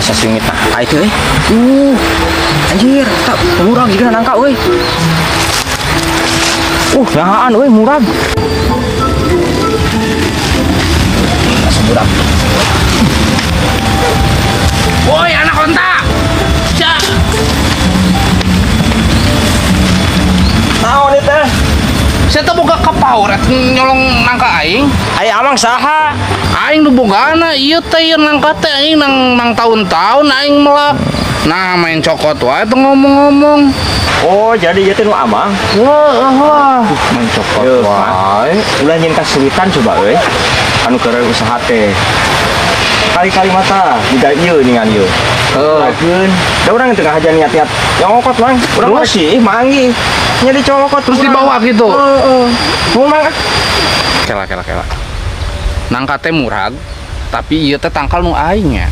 Asa singit nah itu euy. Anjir, tak murag juga nangka euy. Nahaan euy murag. Asa murag. Woi, anak onta. Cak. Naon ieu teh? Saya teh boga kapauret nyolong nangka aing. Aya amang saha? Aing nu bogana ieu teh ieu nangka teh aing nang nang tahun-tahun aing melak. Nah, main cokot wae teh ngomong-ngomong. Oh, jadi ieu teh nu amang. Wah, wah. Main cokot Yeuh, wae. Ulah nyin kasulitan coba euy. Anu keur usaha teh. Kali-kali mata jiga ieu ningan ieu. Heuh. Lageun. Da urang teu ngahaja niat-niat nyokot, Mang. Urang Terus? sih manggih. Nya dicokot. Terus dibawa gitu? Heeh. Mau mang ah. Kela kela kela. Nangka teh murag, tapi ieu teh tangkal nu aing ya.